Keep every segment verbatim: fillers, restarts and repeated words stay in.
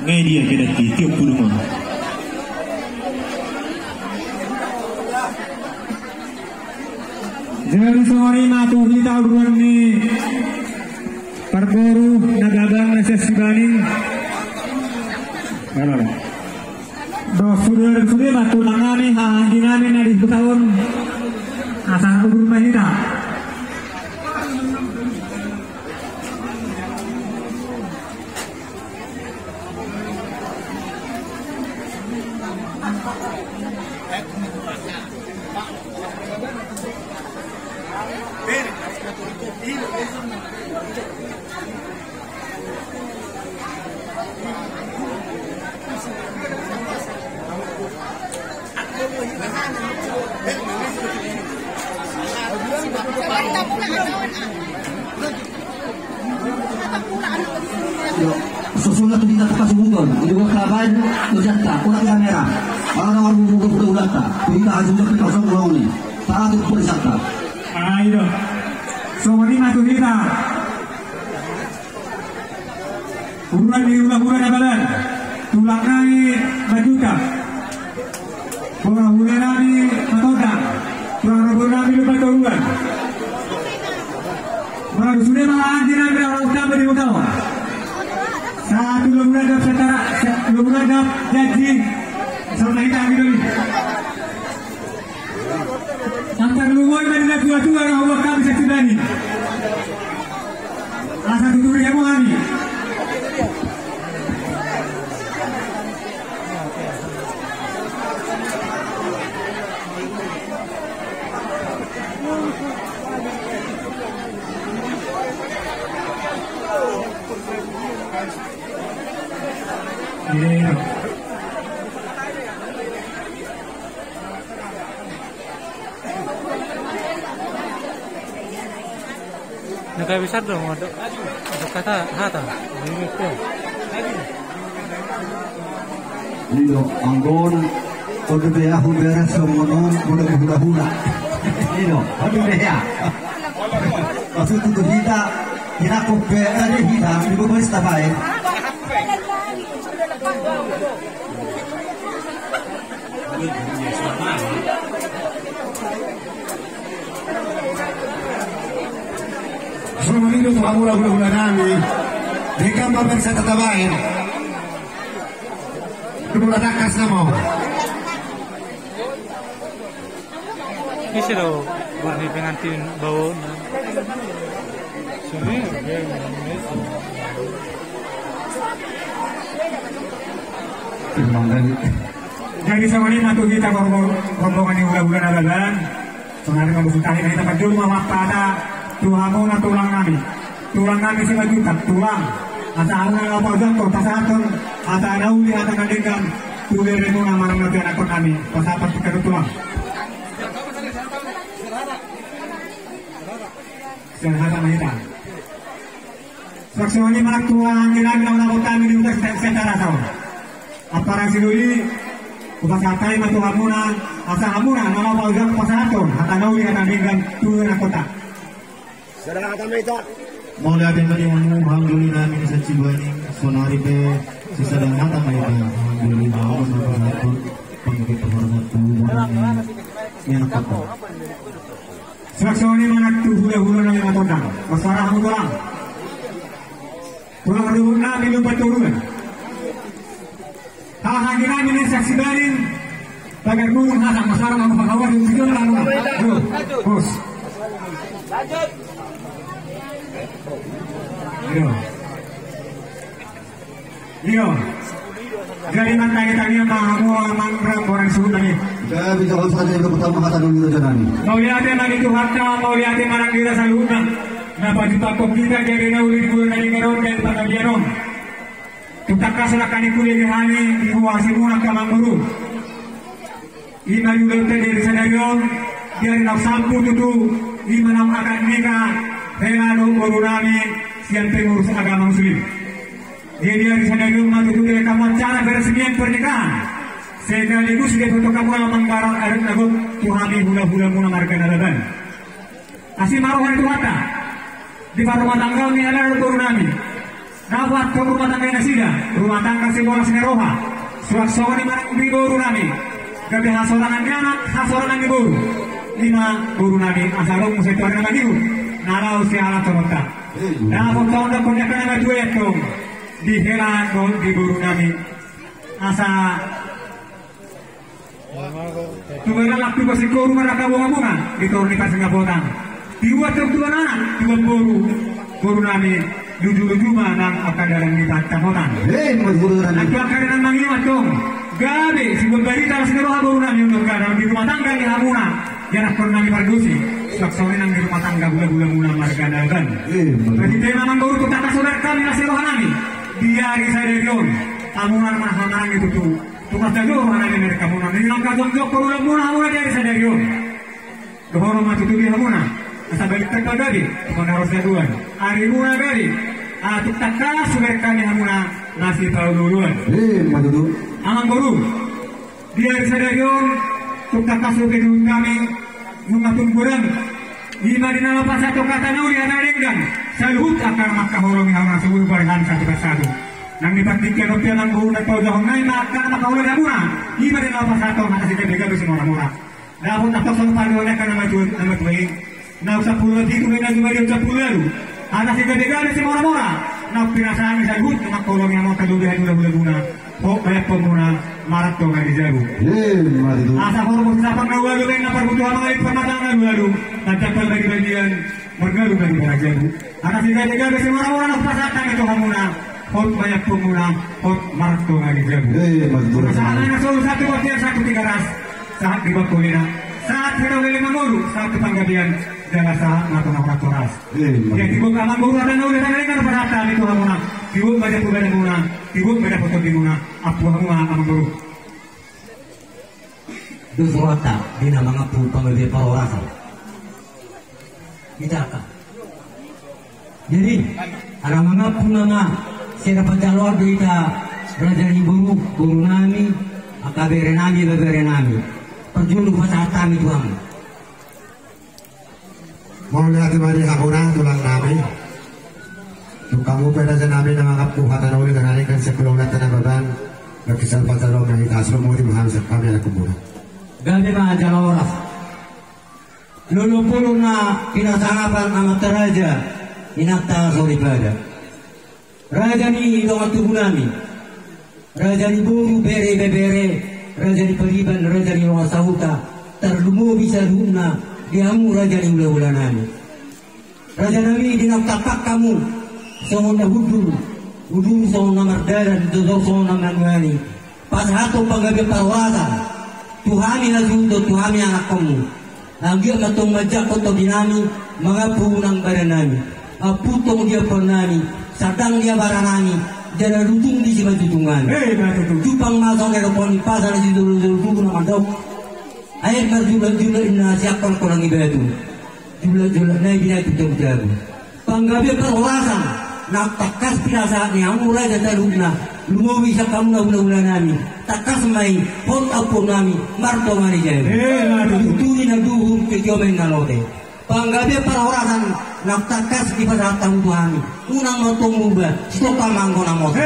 Media kedati tiop puluh lima. Jadi songon i ma tu hita uruan ni parboru Nababan na sian Sibaning. Dos sude, dos sude ma tulang nami, hahaanggi nami na di huta on. Asa udur ma hita. Susunan tu hita tu hasuhuton, di bawah kelaban, tu jata, ulang kamera. Orang-orang buka-buka ulata, tu hita hasuhuton, tu hasuhuton, tu hasuhuton. Ayo. Songon i ma tu hita. Uruan ni hulahula Nababan, tulang nai Bajuta. Hulahula nami Matondang. Tulang hulahula nami Lumban Toruan. Molo sude ma hahaanggi nami na ro tamba di huta on. Satu hulahula dap setara, hulahula dap janji. Sama hita anggi doli. Antar lumoi ma di na tua-tua na hubuat hami saksi bani. Asa tuturi hamu hami. Iya. Na gabe sardongan do, do hata, hata. Ini do, anggo on, ode be ahu beres songon on, ode be hulahula. Ini do, ode be ya. Maksud tu hita, hita kope, ada hita, di bawah setabai. Songon i do tu hamu hulahula nami. Denggan ma bangsa Tatabaen. Hulahula tangkas nama. Ise do borngin pengantin baoa. Jadi songon i ma tu hita rombongan ni hulahula Nababan. Sonari ma bosu tahi na hita parjolo ma marhata tu hamuna tulang nami. Tulang nami Simanjuntak, tulang. Asa hamuna na pasahathon, pasahathon hata na uli hata na denggan tu beremuna manang na tu anakkon nami. Pasahat tu tulang. Sian hata na hita. Songon i ma tu anggi nami na hutaon nami di huta Sitara Saon. Amparasi doli, hupasahat hami ma tu hamuna, asa hamuna na laho pasahathon hata na uli hata na denggan tu anakkon ta. Mauliate ma di hamu, hamu doli nami na sian Sibaning, sonari pe sisada hata ma hita, hamu doli nami na pasahathon pangke pangaramat tu bona ni anakkon ta. Songon i ma nang tu hulahula nami Matondang. Marsuara hamu tulang. Tulang ruhut nami Lumban Toruan. Haha anggi nami na sian Sibaning. Pagar nurung hata marsuara hamu pangawar di ujung lalu. Yo, bos. Yo. Iyo. Jadi mantangi-tangi ma hamu amang rap orang suhut nami. Jadi jangan saja kita pertama kata dulu raja nami. Mauliate ma di Tuhanta, mauliate ma nang di hita saluhutna. Na pajumpangkon hita di ari na uli di bulan na denggan on, di panggabean on. Tu tangkas na hami di hula-hula nami, di huasimuna angka amangboru. Ima di ulaonta di ari sadari on, di ari naung salpu tutu, ima naung akan nikah, hela dohot boru nami, sian pengurus agama muslim. Jadi di ari sadari on ma tutu dilehon hamu acara peresmian pernikahan. Sekaligus dilehon hamu manggarar adat na gok, tu hami hula-hula muna marga Nababan. Asi ma roha ni Tuhanta. Di parrumatanggaon ni hela dohot boru nami. Dapot tu rumah tangga nasida, rumah tangga sibolas ni roha. Suang songon i ma nang di boru nami. Gabe hasorangan ni anak, hasorangan ni boru. Ima boru nami, asa adong muse tu ari na mangihut. Na laho siala tongonta. Dapot tongon dokkon ni angka na matua i antong. Di hela dohot di boru nami. Asa tubu galak, tubu singkoru, marga bunga-bunga di toru ni parsingapotan. Tibuan tongon tubuan anak, tubuan boru, boru nami, luju-luju ma nang angka dalan ni pansamotan. Antong angka dalan mangihut antong. Gabe sibuat barita las ni roha boru nami, unang gabe di rumah tangga ni hamuna. Ianakkon nami pargonsi, suang songon i nang di rumah tangga hula-hula muna marga Nababan. Berarti tema amangboru, tung tangkas so berkami las ni roha nami. Di ari sadari on, hamuna ma hamaranggi tutu. Tung mardalan hamuna, nang kajongjongkon ulaonmuna hamuna di ari sadari on. Dohonon ma tutu di hamuna, asa balintang ma gabe, tung na ro sadoan. Arimuna gabe, tung tangkas so berkami hamuna, na sipaolo-oloan. Amangboru, di ari sadari on, tung tangkas so berkami, nunga tung godang. Ima di na laho pasahathon hata na uli, hata na denggan. Saluhut angka na mangkaholongi hamuna, suhut barihan satu persatu. Nang di partingkian on pe amangboru, na paujahon nai ma angka na mangkaholongi hamuna. Ima di na laho pasahathon hata sigabe-gabe simora-mora. Dapot antong songon pandohan ni angka na matua, na matua i. Naung sampulu na pitu, na jumadi on sampulu ualu. Hata sigabe-gabe simora-mora. Naung pinasahat ni saluhut na mangkaholongi hamuna, tolu beha hula-hula muna. Hot bayamponmuna, marantong ari jabu. Asa horbo sisapang na ualu, baen na parbutuhan, mangalap parmatang na ualu. Tanda pal bagi-bagian, margaru bagi para jabu. Hata sigabe-gabe simora-mora na hupasahat hami tu hamuna. Hot bayamponmuna, hot marantong ari jabu. Pasahat na solu, sahat tu bontean, sahat tu Tigaras. Sahat di bangkolina. Sahat tu hita ulela mangolu, sahat tu panggabean. Jala sahat ma tu na horas-horas. Jadi, tibu amangboru, hata na uli, hata na denggan hupasahat hami tu hamuna. Tibu ma dapot badanmuna, tibu ma dapot tondimuna. Ampu hamu ma amangboru. Dos rohanta di na mangampu panggabean parhorasan. Ita angka. Jadi, ala mangampu nama, sera pajaloan do hita, raja ni boru, boru nami, angka bere nami, ibebere nami. Parjolo pasahat hami tu hamu. Mauliate ma di hamuna tulang nami. Tu hamu pe raja nami na mangampu hata na uli, hata na denggan sian hulahulaan Nababan. Gabe sala pajaloan ma hita, asa lomo di mahal sian hami anak hamuna. Gabe ma jala horas. Lolo polo na pinasangapan amanta raja, inanta soripada. Raja ni dongan tubu nami, raja ni boru, bere, ibebere, raja ni pariban, raja ni dongan sahuta, tarlumobi saluhutna di hamu raja ni hulahula nami. Raja nami, di naung tangkas hamu songon na hundul, hundul songon na mardalan, jojor songon na manuani. Pasahathon panggabean parhorasan tu hami na suhut dohot tu hami anakkonmu. Anggiat ma tong manjangkon tondi nami, mangampu unang badan nami. Ampu tong di ampuan nami, sandang di abara nami, jala lutung di simanjujung nami. Jupang ma songon na didok ni pasa na sijolo-jolo tubu na mandok. Aek marjulak-julak ninna sian kolkolang ni batu. Julak-julak nai binahen tu jabu-jabu. Panggabean parhorasan na tangkas pinasahat ni hamu raja saluhutna, lumobi sian hamu na hulahula nami, tangkas ma i hot ampuon nami, marantong ari jabu. Tuli na duhur, tioman na lote. Panggabean parhorasan na tangkas dipasahat hamu tu hami, unang ma tong murba, sitongka ma anggo na mose.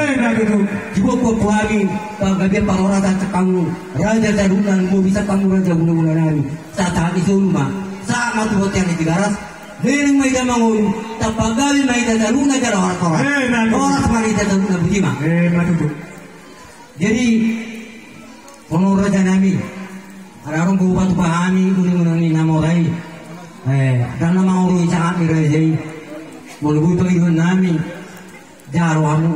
Diboan-boan tu hami panggabean parhorasan sian hamu raja saluhutna, lumobi sian hamu raja hulahula nami. Sahat-sahat ni solu ma, sahat ma tu bontean ni Tigaras. Leleng ma hita mangolu, tapagabe ma hita saluhutna jala horas-horas. Horas ma di hita saluhutna, botima. Jadi, hono raja nami, ala adong hupasahat hami uning-uning ni na mora i. Ndang na mangorui sangap ni raja i. Molo boi pangidoan nami, jalo hamu.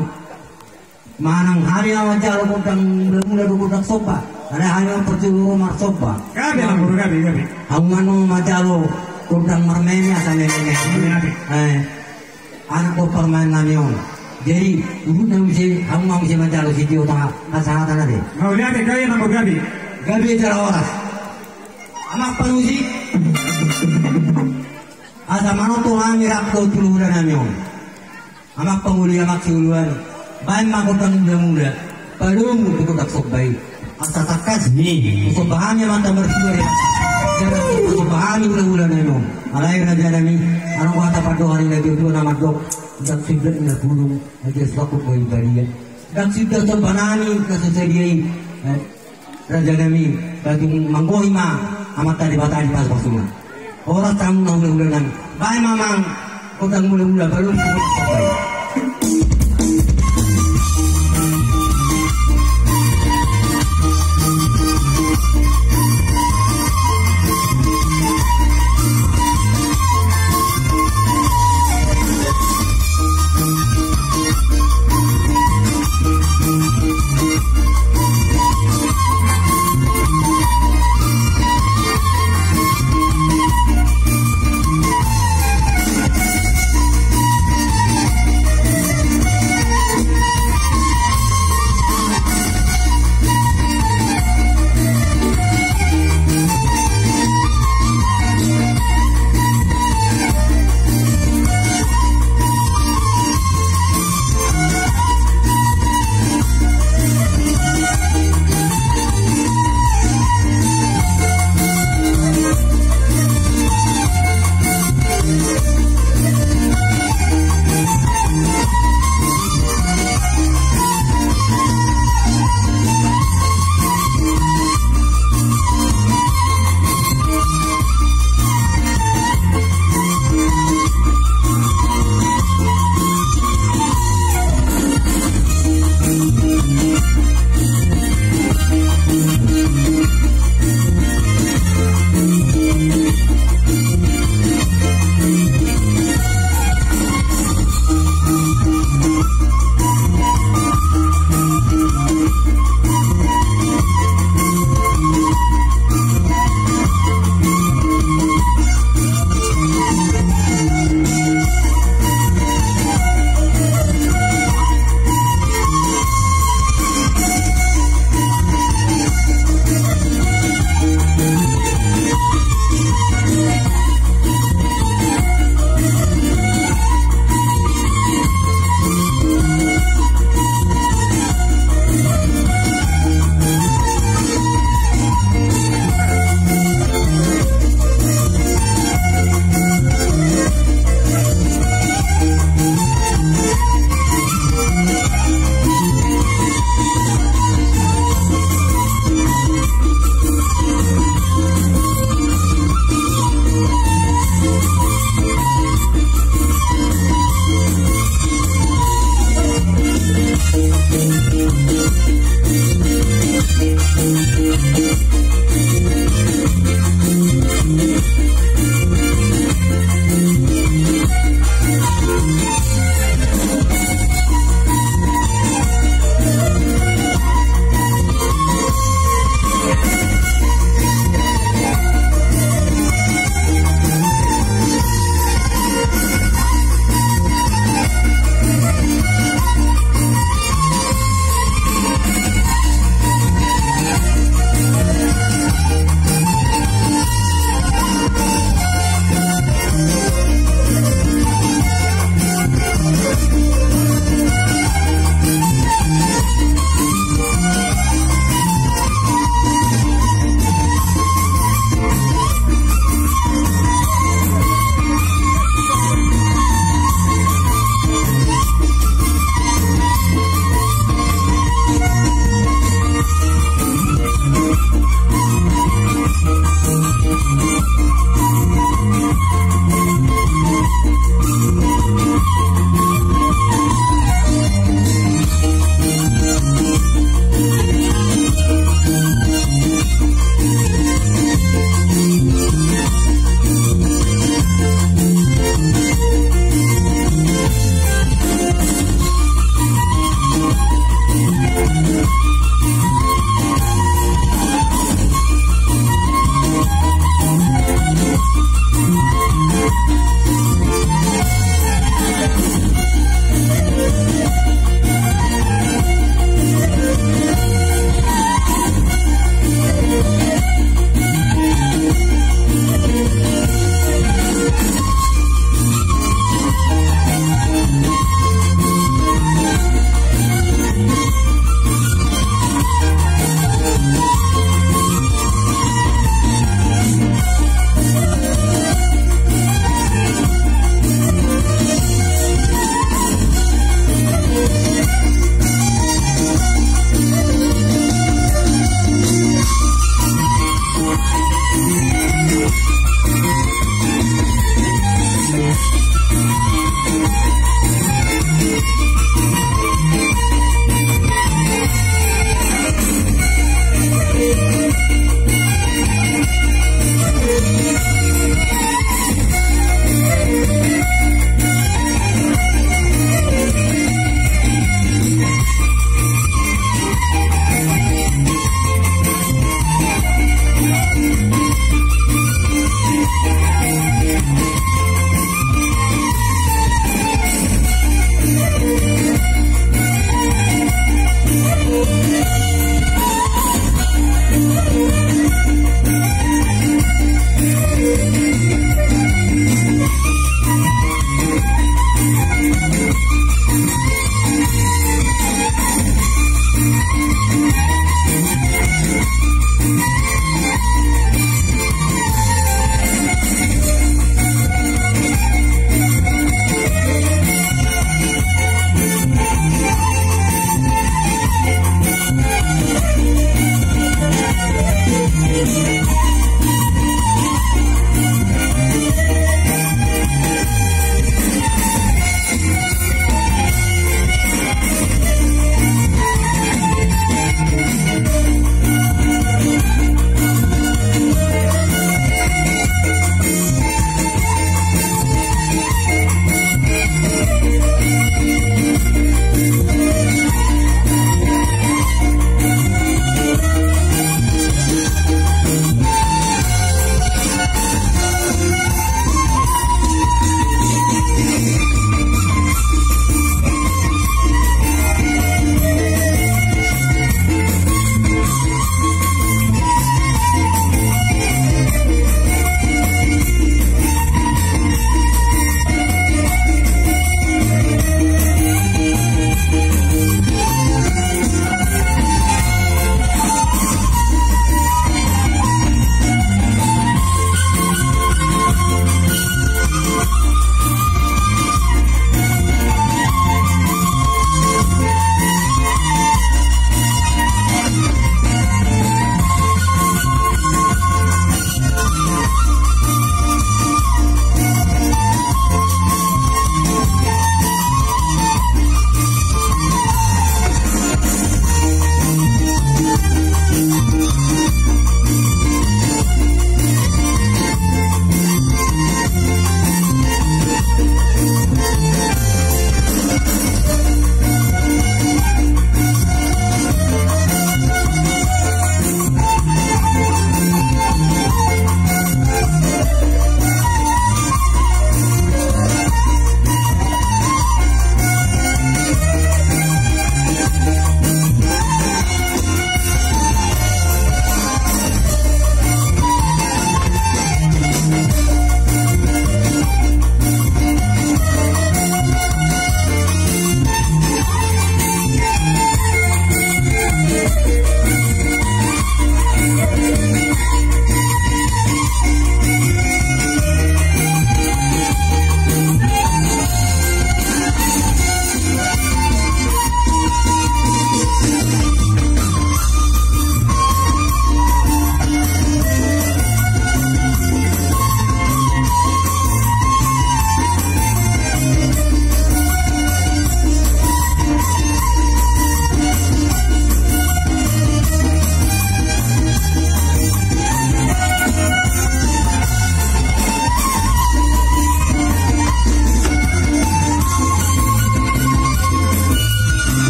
Manang hami na manjalo gondang mula-mula do gondang somba. Alai hami ma parjolo ro marsomba. Gabe, gabe, gabe. Hamu ma na manjalo gondang marmeme asa meme-meme. Anak do parmaen nami on. Jadi, udut na muse, hamu ma muse manjalo sitio ta, asa hata na de. Mauliate, gabe, gabe. Gabe jala horas. Amang panusi. Asa manonton hami rap dohot hulahula nami on. Amang pangoli, amang sioloan, baen ma gondang mula-mula, padomu tu gondang somba i. Asa tangkas ni, somba hami amanta martua i. Jala somba hami hulahula nami on. Alai raja nami, adong hata pandohan ni natuatua na mandok. Ndang suda na pulung, na dia sokop boi badia. Ndang suda tompa nami na so sadia i, eh, raja nami, bagi manggohi ma Amanta Debata di pasu-pasuna. Horas hamu na hula-hula nami. Baen ma amang gondang mula-mula, balum tu gondang sampai.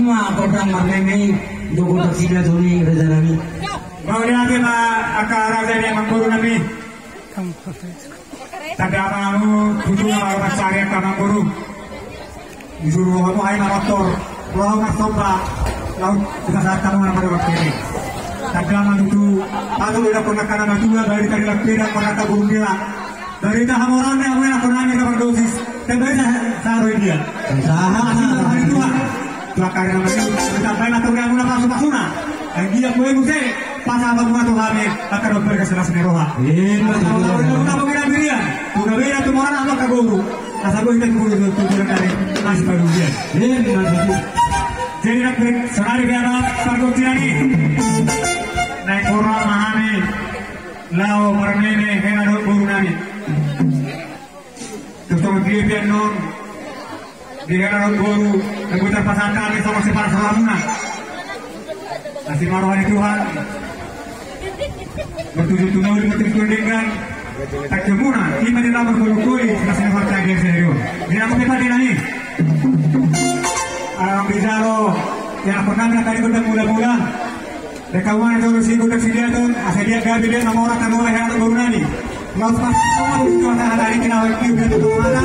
Ma, godang marmeme, dohot sida toni raja nami. Mauliate ma angka raja ni amangboru nami. Tanda ma hamu tutu na marpansari angka amangboru. Disuru hamu ae marotor, laho marsomba, laho dipasahat hamu na marpansari. Tanda ma tutu, patut didokkon angka na matua, barita di Lampedang, marangka burung bela. Barita hamoraon ni amang na kona ni kabar dosis. Tanda sa sa ro dia. Sa ha ha. Hari tua. Tua kari nama ni. Sampai na tua muna pasu pasuna. Yang dia kue muse. Pas apa muna tu kami. Akan berkas jelas ni roha. Iya. Mau tahu tahu kita berian. Udah beda tu mana apa kaboru. Asal gue kita guru tu tu dari masih baru dia. Iya. Jadi nak sonari biar apa perlu tirani. Naik orang mahami. Laho marmeme hela dohot boru nami. Tung songon dia pe annon di hela dohot boru, na boi tarpasahat hami songon siparas rohamuna. Asi ma roha ni Tuhan. Bertujuh tu mauli, bertujuh tu denggan. Tangkemuna ima di laman bolu koli sina sina partai dia sendiri. Dia apa kita di nani? Alam bijalo. Yang pernah minta tadi benda mula-mula. Deka uang itu si godang si dia tu, asa dia gabe dia nama orang tanu leher guru nani. Lalu pas orang itu ada ada ini awet itu dia tu mana?